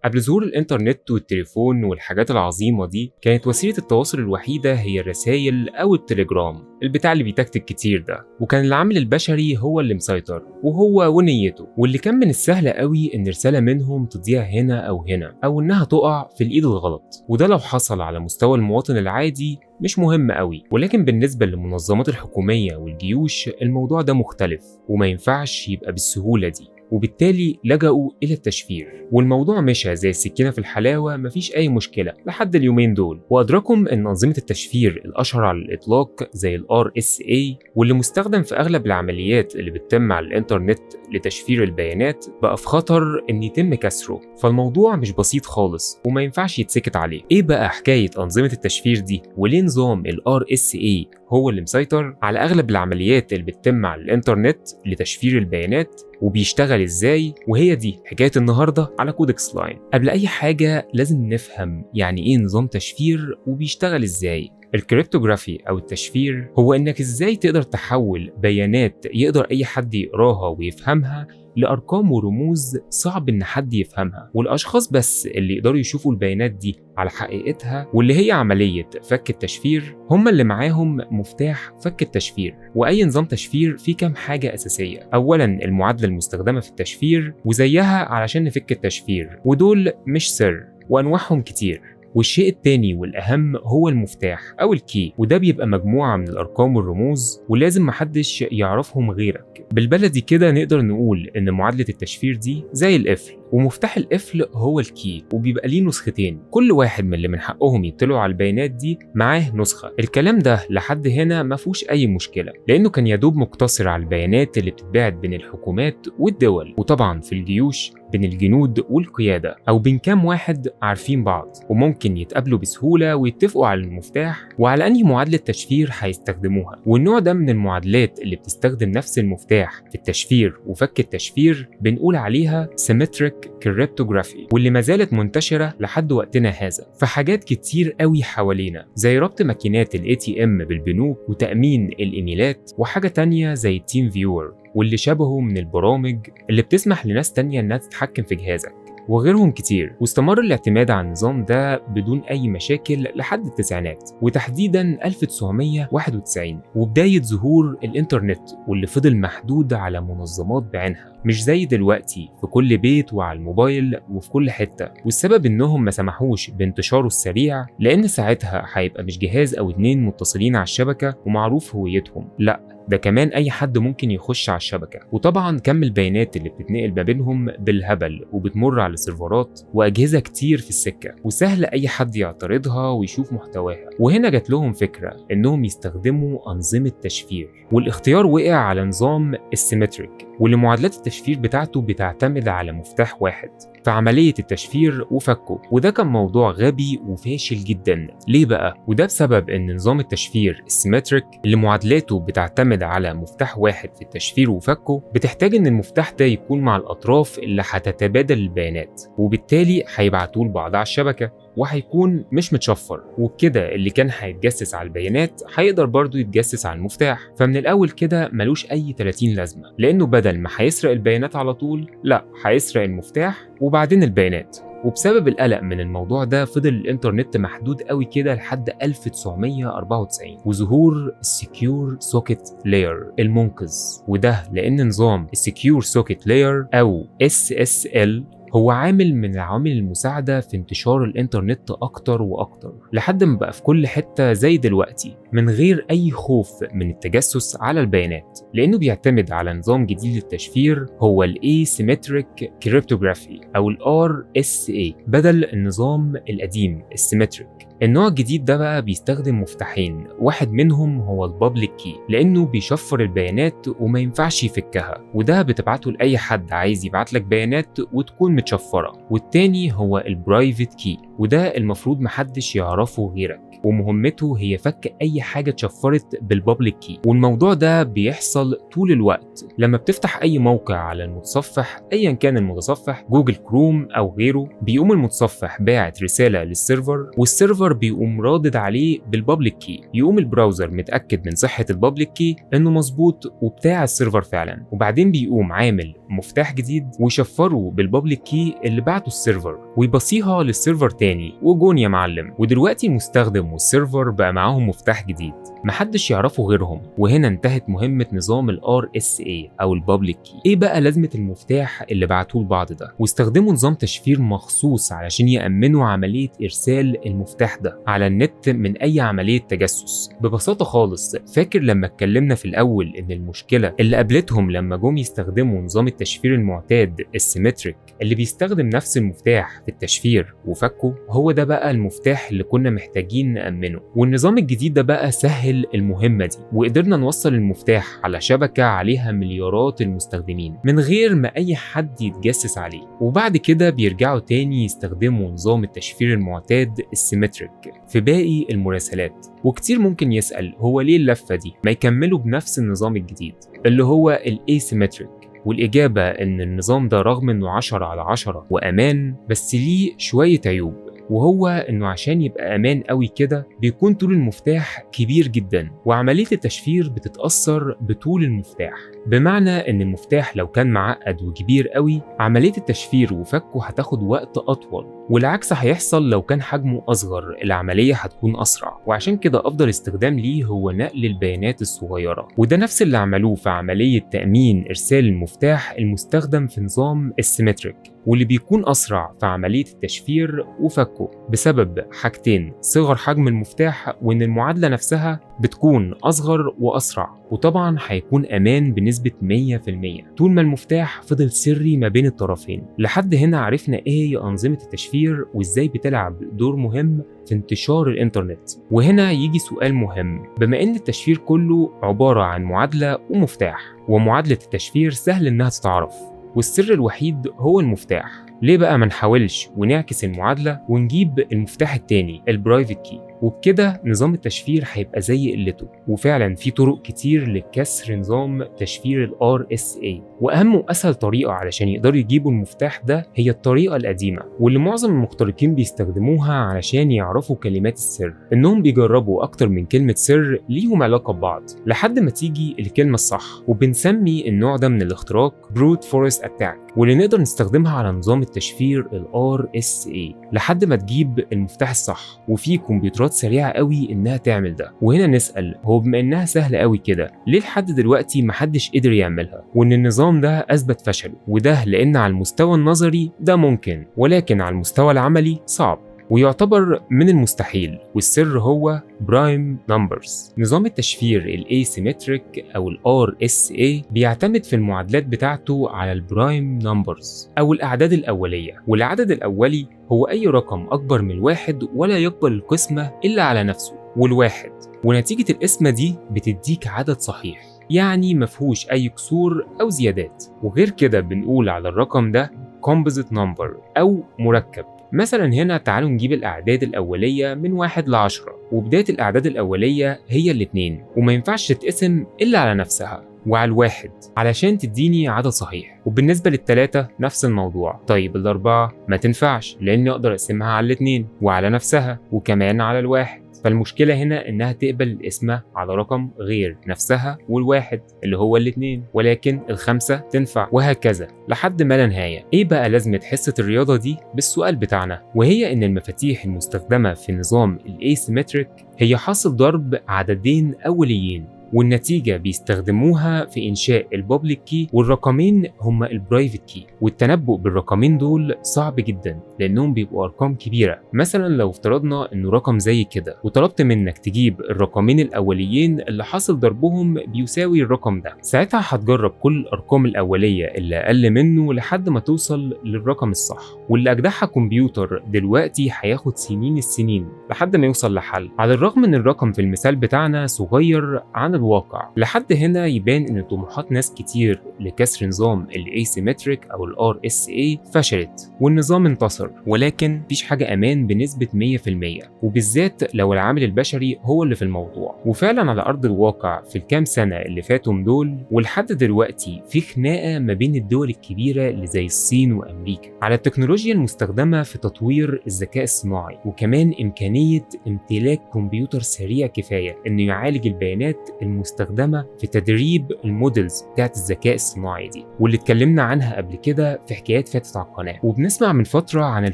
قبل ظهور الإنترنت والتليفون والحاجات العظيمة دي، كانت وسيلة التواصل الوحيدة هي الرسائل أو التليجرام، البتاع اللي بيتكتك كتير ده. وكان العامل البشري هو اللي مسيطر، وهو ونيته، واللي كان من السهل قوي إن رسالة منهم تضيع هنا أو هنا، أو إنها تقع في الإيد الغلط. وده لو حصل على مستوى المواطن العادي مش مهم قوي، ولكن بالنسبة للمنظمات الحكومية والجيوش الموضوع ده مختلف وما ينفعش يبقى بالسهولة دي، وبالتالي لجأوا إلى التشفير. والموضوع مشى زي السكينة في الحلاوة، مفيش أي مشكلة لحد اليومين دول. وأدركم إن أنظمة التشفير الأشهر على الإطلاق زي ال RSA واللي مستخدم في أغلب العمليات اللي بتتم على الإنترنت لتشفير البيانات بقى في خطر إن يتم كسره. فالموضوع مش بسيط خالص وما ينفعش يتسكت عليه. إيه بقى حكاية أنظمة التشفير دي، وليه نظام ال RSA هو اللي مسيطر على أغلب العمليات اللي بتتم على الإنترنت لتشفير البيانات، وبيشتغل إزاي؟ وهي دي حكاية النهاردة على Codex Line. قبل أي حاجة لازم نفهم يعني إيه نظام تشفير وبيشتغل إزاي. ال cryptography أو التشفير هو إنك إزاي تقدر تحول بيانات يقدر أي حد يقراها ويفهمها لأرقام ورموز صعب إن حد يفهمها، والأشخاص بس اللي يقدروا يشوفوا البيانات دي على حقيقتها، واللي هي عملية فك التشفير، هم اللي معاهم مفتاح فك التشفير. وأي نظام تشفير فيه كام حاجة أساسية. أولاً المعادلة المستخدمة في التشفير وزيها علشان نفك التشفير، ودول مش سر وأنواعهم كتير. والشيء التاني والأهم هو المفتاح أو ال key، وده بيبقى مجموعة من الأرقام والرموز ولازم محدش يعرفهم غيرك. بالبلدي كده نقدر نقول إن معادلة التشفير دي زي القفل، ومفتاح القفل هو ال key، وبيبقى ليه نسختين، كل واحد من اللي من حقهم يطلعوا على البيانات دي معاه نسخة. الكلام ده لحد هنا ما فيهوش أي مشكلة، لأنه كان يدوب مقتصر على البيانات اللي بتتباعت بين الحكومات والدول، وطبعا في الجيوش بين الجنود والقيادة، أو بين كام واحد عارفين بعض وممكن يتقابلوا بسهولة ويتفقوا على المفتاح وعلى أنهي معادلة تشفير هيستخدموها. والنوع ده من المعادلات اللي بتستخدم نفس المفتاح في التشفير وفك التشفير بنقول عليها symmetric cryptography، واللي ما زالت منتشرة لحد وقتنا هذا في حاجات كتير قوي حوالينا، زي ربط ماكينات ال ATM بالبنوك وتأمين الإيميلات، وحاجة تانية زي TeamViewer واللي شبهه من البرامج اللي بتسمح لناس تانية إنها تتحكم في جهازك، وغيرهم كتير. واستمر الاعتماد على النظام ده بدون أي مشاكل لحد التسعينات، وتحديدا 1991 وبداية ظهور الإنترنت، واللي فضل محدود على منظمات بعينها، مش زي دلوقتي في كل بيت وعلى الموبايل وفي كل حتة. والسبب إنهم ما سمحوش بانتشاره السريع، لأن ساعتها هيبقى مش جهاز أو اتنين متصلين على الشبكة ومعروف هويتهم، لأ ده كمان أي حد ممكن يخش على الشبكة. وطبعا كم البيانات اللي بتتنقل ما بينهم بالهبل، وبتمر على سيرفرات وأجهزة كتير في السكة، وسهل أي حد يعترضها ويشوف محتواها. وهنا جات لهم فكرة إنهم يستخدموا أنظمة تشفير، والاختيار وقع على نظام ال symmetric، واللي معادلات التشفير بتاعته بتعتمد على مفتاح واحد في عملية التشفير وفكه. وده كان موضوع غبي وفاشل جدا. ليه بقى؟ وده بسبب إن نظام التشفير ال symmetric اللي معادلاته بتعتمد على مفتاح واحد في التشفير وفكه، بتحتاج إن المفتاح ده يكون مع الأطراف اللي هتتبادل البيانات، وبالتالي هيبعتوه لبعض على الشبكة وهيكون مش متشفر، وبكده اللي كان هيتجسس على البيانات هيقدر برضه يتجسس على المفتاح. فمن الأول كده ملوش أي 30 لازمة، لأنه بدل ما هيسرق البيانات على طول، لا هيسرق المفتاح وبعدين البيانات. وبسبب القلق من الموضوع ده فضل الانترنت محدود قوي كده لحد 1994 وظهور ال secure socket layer المنقذ. وده لأن نظام ال secure socket layer أو SSL هو عامل من العوامل المساعدة في انتشار الانترنت أكتر وأكتر، لحد ما بقى في كل حتة زي دلوقتي، من غير أي خوف من التجسس على البيانات، لأنه بيعتمد على نظام جديد للتشفير هو ال Asymmetric Cryptography أو ال RSA بدل النظام القديم ال symmetric. النوع الجديد ده بقى بيستخدم مفتاحين، واحد منهم هو ال public key لأنه بيشفر البيانات وما ينفعش يفكها، وده بتبعته لأي حد عايز يبعت لك بيانات وتكون متشفرة. والتاني هو ال private key، وده المفروض محدش يعرفه غيرك، ومهمته هي فك أي حاجة اتشفرت بال public key. والموضوع ده بيحصل طول الوقت لما بتفتح أي موقع على المتصفح، أيا كان المتصفح، Google Chrome أو غيره، بيقوم المتصفح باعت رسالة لل server، وال server بيقوم رادد عليه بال public key. يقوم ال browser متأكد من صحة ال public key إنه مظبوط وبتاع ال server فعلا، وبعدين بيقوم عامل مفتاح جديد ويشفره بال public key اللي بعته ال server. ويبصيها لل server تاني وجون يا معلم. ودلوقتي المستخدم وال server بقى معاهم مفتاح جديد محدش يعرفه غيرهم. وهنا انتهت مهمة نظام ال RSA أو ال public key. إيه بقى لازمة المفتاح اللي بعتوه لبعض ده؟ واستخدموا نظام تشفير مخصوص علشان يأمنوا عملية إرسال المفتاح ده على النت من أي عملية تجسس. ببساطة خالص، فاكر لما اتكلمنا في الأول إن المشكلة اللي قابلتهم لما جم يستخدموا نظام التشفير المعتاد ال symmetric اللي بيستخدم نفس المفتاح في التشفير وفكه، هو ده بقى المفتاح اللي كنا محتاجين نأمنه. والنظام الجديد ده بقى سهل المهمة دي، وقدرنا نوصل المفتاح على شبكة عليها مليارات المستخدمين من غير ما أي حد يتجسس عليه. وبعد كده بيرجعوا تاني يستخدموا نظام التشفير المعتاد ال symmetric في باقي المراسلات. وكتير ممكن يسأل هو ليه اللفة دي؟ ما يكملوا بنفس النظام الجديد اللي هو ال asymmetric. والإجابة إن النظام ده رغم إنه 10 على 10 وأمان، بس ليه شوية عيوب، وهو إنه عشان يبقى أمان قوي كده بيكون طول المفتاح كبير جدا، وعملية التشفير بتتأثر بطول المفتاح. بمعنى إن المفتاح لو كان معقد وكبير قوي عملية التشفير وفكه هتاخد وقت أطول، والعكس هيحصل لو كان حجمه أصغر العملية هتكون أسرع. وعشان كده أفضل استخدام ليه هو نقل البيانات الصغيرة، وده نفس اللي عملوه في عملية تأمين إرسال المفتاح المستخدم في نظام ال symmetric، واللي بيكون أسرع في عملية التشفير وفكه بسبب حاجتين: صغر حجم المفتاح، وإن المعادلة نفسها بتكون أصغر وأسرع. وطبعا هيكون أمان بنسبة 100% طول ما المفتاح فضل سري ما بين الطرفين. لحد هنا عرفنا إيه هي أنظمة التشفير وإزاي بتلعب دور مهم في انتشار الإنترنت. وهنا يجي سؤال مهم، بما إن التشفير كله عبارة عن معادلة ومفتاح، ومعادلة التشفير سهل إنها تتعرف، والسر الوحيد هو المفتاح، ليه بقى ما نحاولش ونعكس المعادلة ونجيب المفتاح التاني ال private key؟ وبكده نظام التشفير هيبقى زي قلته. وفعلا في طرق كتير لكسر نظام تشفير ال RSA، واهم واسهل طريقة علشان يقدروا يجيبوا المفتاح ده هي الطريقة القديمة واللي معظم المخترقين بيستخدموها علشان يعرفوا كلمات السر، انهم بيجربوا اكتر من كلمة سر ليهم علاقة ببعض لحد ما تيجي الكلمة الصح. وبنسمي النوع ده من الاختراق brute force attack، واللي نقدر نستخدمها على نظام التشفير ال RSA لحد ما تجيب المفتاح الصح. وفي كمبيوترات سريعة قوي إنها تعمل ده. وهنا نسأل، هو بما إنها سهلة قوي كده ليه لحد دلوقتي محدش قدر يعملها، وإن النظام ده أثبت فشله؟ وده لأن على المستوى النظري ده ممكن، ولكن على المستوى العملي صعب ويعتبر من المستحيل. والسر هو prime numbers. نظام التشفير ال asymmetric او ال RSA بيعتمد في المعادلات بتاعته على ال prime numbers او الاعداد الاوليه، والعدد الاولي هو اي رقم اكبر من الواحد ولا يقبل القسمه الا على نفسه والواحد، ونتيجه القسمه دي بتديك عدد صحيح، يعني مفهوش اي كسور او زيادات. وغير كده بنقول على الرقم ده composite number او مركب. مثلا هنا تعالوا نجيب الأعداد الأولية من 1 ل10، وبداية الأعداد الأولية هي 2، وما ينفعش تتقسم إلا على نفسها وعلى الواحد علشان تديني عدد صحيح. وبالنسبة لل3 نفس الموضوع. طيب 4 ما تنفعش لأني أقدر أقسمها على 2 وعلى نفسها وكمان على الواحد، فالمشكلة هنا إنها تقبل القسمة على رقم غير نفسها والواحد اللي هو 2، ولكن 5 تنفع، وهكذا لحد ما لا نهاية. إيه بقى لازمة حصة الرياضة دي بالسؤال بتاعنا؟ وهي إن المفاتيح المستخدمة في نظام ال asymmetric هي حاصل ضرب عددين أوليين، والنتيجة بيستخدموها في إنشاء ال public key، والرقمين هما ال private key. والتنبؤ بالرقمين دول صعب جدا لأنهم بيبقوا أرقام كبيرة. مثلا لو افترضنا إنه رقم زي كده وطلبت منك تجيب الرقمين الأوليين اللي حاصل ضربهم بيساوي الرقم ده، ساعتها هتجرب كل الأرقام الأولية اللي أقل منه لحد ما توصل للرقم الصح، واللي أجدعها كمبيوتر دلوقتي هياخد سنين السنين لحد ما يوصل لحل، على الرغم إن الرقم في المثال بتاعنا صغير عن الواقع. لحد هنا يبان ان طموحات ناس كتير لكسر نظام ال asymmetric او ال RSA فشلت والنظام انتصر، ولكن مفيش حاجه امان بنسبه 100%، وبالذات لو العامل البشري هو اللي في الموضوع. وفعلا على ارض الواقع في الكام سنه اللي فاتوا دول ولحد دلوقتي في خناقه ما بين الدول الكبيره اللي زي الصين وامريكا على التكنولوجيا المستخدمه في تطوير الذكاء الصناعي، وكمان امكانيه امتلاك كمبيوتر سريع كفايه انه يعالج البيانات المستخدمة في تدريب ال models بتاعت الذكاء الصناعي دي، واللي اتكلمنا عنها قبل كده في حكايات فاتت على القناة. وبنسمع من فترة عن ال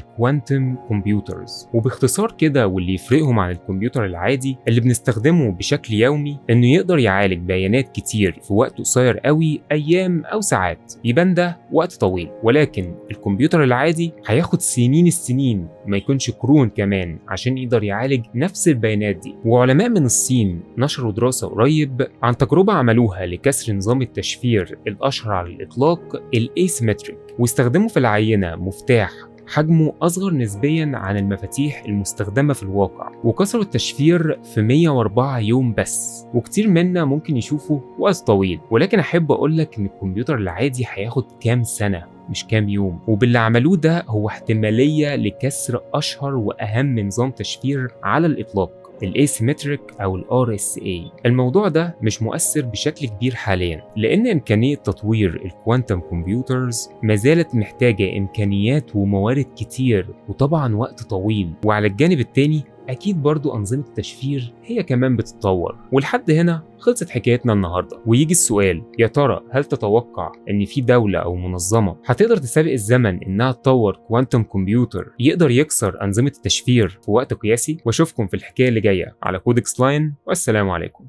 quantum computers، وباختصار كده واللي يفرقهم عن الكمبيوتر العادي اللي بنستخدمه بشكل يومي انه يقدر يعالج بيانات كتير في وقت قصير قوي، ايام او ساعات، يبان ده وقت طويل، ولكن الكمبيوتر العادي هياخد سنين السنين ما يكونش قرون كمان عشان يقدر يعالج نفس البيانات دي. وعلماء من الصين نشروا دراسة قريب عن تجربة عملوها لكسر نظام التشفير الأشهر على الإطلاق ال asymmetric، واستخدموا في العينة مفتاح حجمه أصغر نسبيا عن المفاتيح المستخدمة في الواقع، وكسروا التشفير في 104 يوم بس. وكتير منا ممكن يشوفوا وقت طويل، ولكن أحب أقولك إن الكمبيوتر العادي هياخد كام سنة مش كام يوم. وباللي عملوه ده هو احتمالية لكسر أشهر وأهم نظام تشفير على الإطلاق، ال asymmetric او ال RSA. الموضوع ده مش مؤثر بشكل كبير حاليا، لان امكانية تطوير ال quantum computers ما زالت محتاجه امكانيات وموارد كتير وطبعا وقت طويل. وعلى الجانب التاني اكيد برضو انظمة التشفير هي كمان بتتطور. ولحد هنا خلصت حكايتنا النهارده. ويجي السؤال، يا ترى هل تتوقع ان في دولة او منظمة هتقدر تسابق الزمن انها تطور quantum computer يقدر يكسر انظمة التشفير في وقت قياسي؟ واشوفكم في الحكاية اللي جاية على Codex Line، والسلام عليكم.